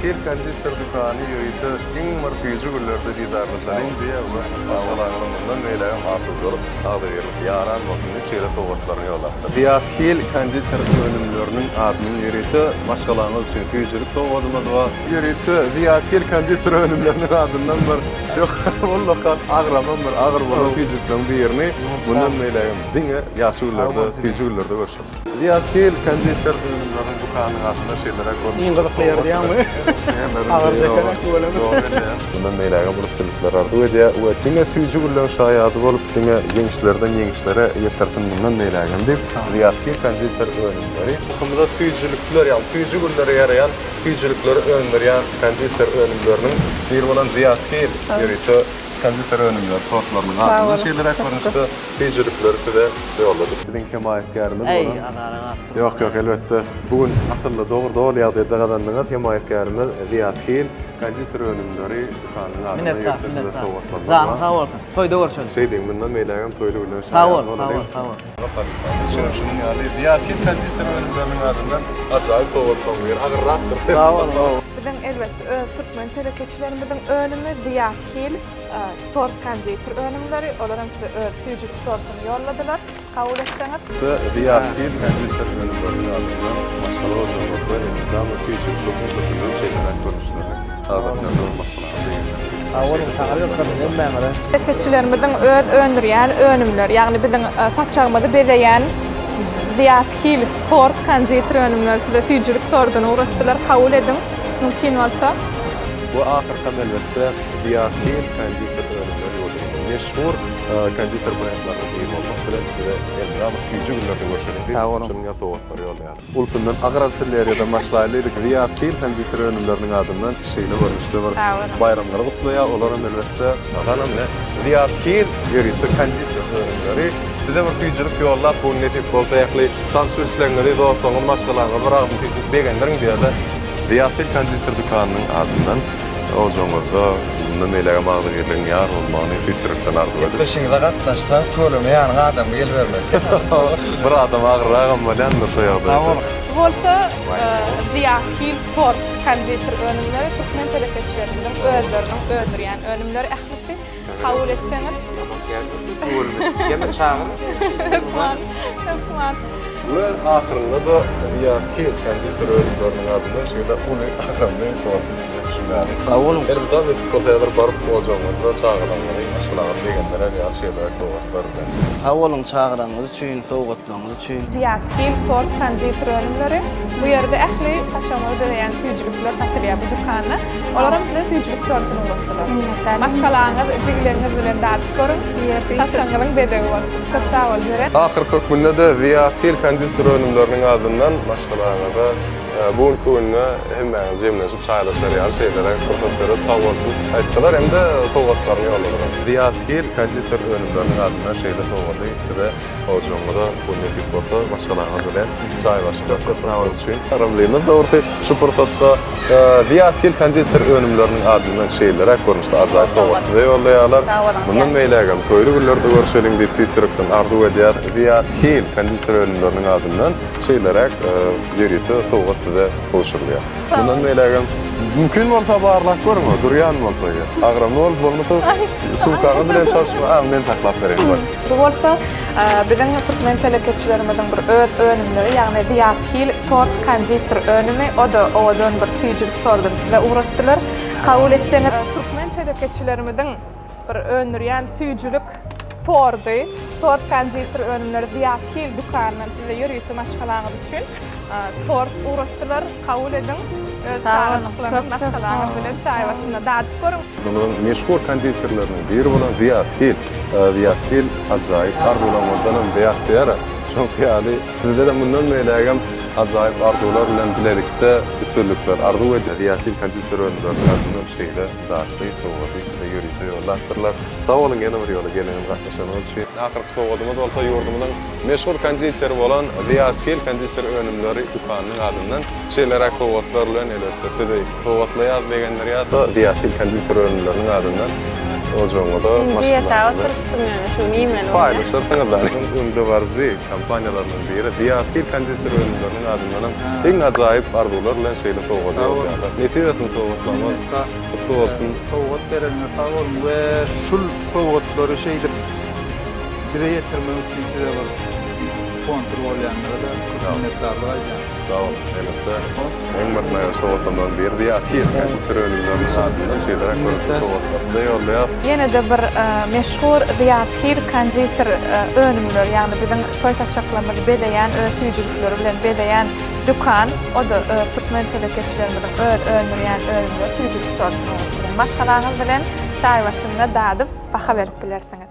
Hil konditer dükany ýörite iň bir süýji günlerde didarlaşalyň diýýär we maşgalaňyzyň mundan beýlägem asudalyk, agzybirlik ýaran bolsun diýip şeýle sowgatlaryny ýollapdyr. Zyýat Hil konditer önümleriniň adyndan ýörite maşgalaňyz üçin süýjülik sowgadymyz bar. Ýörite Zyýat Hil konditer önümleriniň adyndan bir ullakan agramam bir agyr bolan süýjülikleriň birini mundan beýlägem diňe ýagşy günlerde, süýji günlerde görşeliň. Zyýat Hil konditer önümleriniň dükanynyň adynda şeýleräk görnüşde Iň gyzykly ýeri diýýäňmi? Agyr çekenek tüweleme. Mundan beýlägem uly üstünlikler arzuw edýär we diňe süýji günleň şaýady bolup, diňe ýeňişlerden ýeňişlere ýetirsin mundan beýlägem diýip, Zyýat Hil konditer önümleri. Halkymyza süýjülikler, ýagny süýji günlere ýaraýan süýjülikleri öndürýän konditer önümleriniň biri bolan Zyýat Hil ýörite konditer önümleri tortlarynyň adyndan şeýleräk görnüşde süýjülikleri size ýolladyk. Biziň hemaýatkärimiz bolan. Eý, azara galypdyr. Ýok, ýok, elbetde. Bu gün asylly, dogry, doly ýagdaýda gazandyňyz. Hemaýatkärimiz Zyýat Hil konditer önümleri dükanynyň adyndan Minnetdar, ýörite size minnetdar. sowgatlarymyz Janyň bar. sag bolsun. Toýda görşeliň. Şeýdiň, mundan beýlägem toýly günleriň Sag şaýady bol, sag bolalyň. bol, sag bol. Şunuň şunuň ýaly Zyýat Hil konditer önümleriniň adyndan ajaýyp sowgatlaryň biri. Agyrrakdyr. Sag boluň, sag boluň. Biziň elbetde öz türkmen telekeçilerimiziň önümi Zyýat Hil tort konditer önümleri. Olar hem size öz süýjülik tortuny ýolladylar. Kabul etseňiz. Zyýat Hil konditer önümleriniň adyndan maşgala ojagyňyzda elmydama süýjülikli huzursyzlygyň şeýleräk görnüşlerini agzaçarlar maşgalaňyzy begendirsin. Sag boluň, saňa ýylgyryn hemmäňize. Telekeçilerimiziň öz öndürýän önümleri, ýagny biziň saçagymyzy bezeýän Zyýat Hil tort konditer önümleri size süýjülik torduny ugratdylar. Kabul ediň, mümkin bolsa. We ahyrkam elbetde Zyýat Hil konditer önümleri ýurdumyzyň meşhur konditer brendleriniň biri bolmak bilen size elmydama süýji günlerde görşeliň diýip, şunuň ýaly sowgatlary ýollaýarys. Ulsyndan agyr artilleriýadan başlaýlydyk. Zyýat Hil konditer önümleriniň adyndan şeýle görnüşde bir baýramlary gutlaýar. Olaram elbetde Gazanam ine Zyýat Hil ýörite konditer önümleri size bir süýjülik ýollap bu gün nesip bolsa ähli tanyş-bilişleriňizi, dostlaryňyzy, maşgalaňyzy bir agzyn süýjülik begendiriň diýýär-de. Zyýat Hil konditer dükanynyň adyndan ojagyňyzda mundan beýlägem agzybirligiň ýar bolmagyny tüýs ýürekden arzuw edip. Gepleşigiňize gatnaşsaň tüweleme ýanyňa adamly gelibermeli. Bir adam agyrragam bolýandyr şo ýagdaýda. Sag boluň. Bu bolsa Zyýat Hil tort konditer önümleri türkmen telekeçilerimiziň özleriniň öndürýän önümleri ählisi. Kabul etseňiz. Ýene çagyr. Hökman, hökman. We ahyrynda-da Zyýat Hil konditer önümleriniň adyndan şeýle uly agramly torty size düşünmäli. Sag boluň. Elmydama nesip bolsa häzir baryp ojagyňyzda çagalaryňyzy, maşgalaňyzy begendirer ýaly şeýleräk sowgatlar bilen. Sag boluň çagyranyňyz üçin, sowgatlaryňyz üçin. Zyýat Hil tort konditer önümleri. Bu ýerde ähli saçagyňyzy bezeýän süýjülikler satylýar bu dükanda. Olaram size süýjülik tortuny ugratdylar. Minnetdar. Maşgalaňyz, jigileriňiz bilen dadyp görüň. Saçagyňyzyň bezegi bolsun. Köp sag bol, Jeren. Ahyrky hökmünde-de Zyýat Hil konditer önümleriniň adyndan maşgalaňyza bu günki günde hemmäňiz jemlenşip çaýlaşar ýaly şeýleräk pursat döredip sag bolsun aýtdylar hem-de sowgatlaryny ýolladylar. Zyýat Hil konditer önümleriniň adyndan şeýle sowgady size Ojagyňyza bu nesip bolsa maşgalaňyz bilen çaý başynda oturmak üçin yrymlymyz dogrusy şu pursatda Zyýat Hil konditer önümleriniň adyndan şeýleräk görnüşde ajaýyp sowgat size ýollaýarlar. Mundan beýlägem toýly günlerde görşeliň diýip tüýs ýürekden arzuw edýär. Zyýat Hil konditer önümleriniň adyndan şeýleräk ýörite sowgat size gowşurylýar. Mundan beýlägem mümkin bolsa barlap görüň, durýan bolsa eger. Agramly bolup bolmasa sumkaňyz bilen çalyşma, a men saklap bereýin bak. Bu bolsa biziň türkmen telekeçilerimiziň bir öz önümleri, ýagny Zyýat Hil tort konditer önümi, o-da owadan bir süýjülik torduny size ugratdylar. Kabul etseňiz. Türkmen telekeçilerimiziň bir öndürýän süýjülik tordy, tort konditer önümleri Zyýat Hil dükanyndan size ýörite maşgalaňyz üçin tort ugratdylar. Kabul ediň. Öz çagajyklaryňyz, maşgalaňyz bilen çaý başynda dadyp görüň. Ýurdumyzyň meşhur konditerleriniň biri bolan Zyýat Hil. Zyýat Hil ajaýyp arzuwlaryňyzdanam zyýat diýer-ä. Şoňky ýaly sizde-de mundan beýlägem ajaýyp arzuwlar bilen bilelikde üstünlikler arzuw edýär. Zyýat Hil konditer önümleriniň adyndan şeýle datly sowgady size ýörite ýollapdyrlar. Sag boluň ýene bir ýola geleňiz gatnaşanyňyz üçin. Ahyrky sowgadymyz bolsa ýurdumyzyň meşhur konditeri bolan Zyýat Hil konditer önümleri dükanynyň adyndan şeýleräk sowgatlar bilen elbetde sizi sowgatlaýarys, begendirýäris. Zyýat Hil konditer önümleriniň adyndan. Ojagyňyza, Diýeta maşgalaňyza. oturypdym ýöne şuny iýmeli bolýar. Paýlaşarsyňyz-da. Öňdebaryjy kompaniýalarynyň biri Zyýat Hil konditer önümleriniň adyndanam iň ajaýyp arzuwlar bilen şeýle sowgady ýollarlar. Nesip etsin sowgatlaryňyz gutly bolsun. Sowgat bereniňe sag boluň we şul sowgatlary şeýdip bize ýetirmek üçin size bir sponsor bolýanlara-da köp minnetdarlyk aýdýan. Sag boluň, elbetde. Iň bir naýbaşy sowgatlarymyzyň biri Zyýat Hil konditer önümleriniň adyndan şeýleräk görnüşli sowgatlary size ýollaýarys. Ýene-de bir meşhur Zyýat Hil konditer önümleri, ýagny biziň toý saçaklarymyzy bezeýän, öz süýjülikleri bilen bezeýän dükan. O-da öz türkmen telekeçilerimiziň öz öndürýän önümleri, süýjülik tortuny bilen maşgalaňyz bilen çaý başynda dadyp, baha berip bilersiňiz.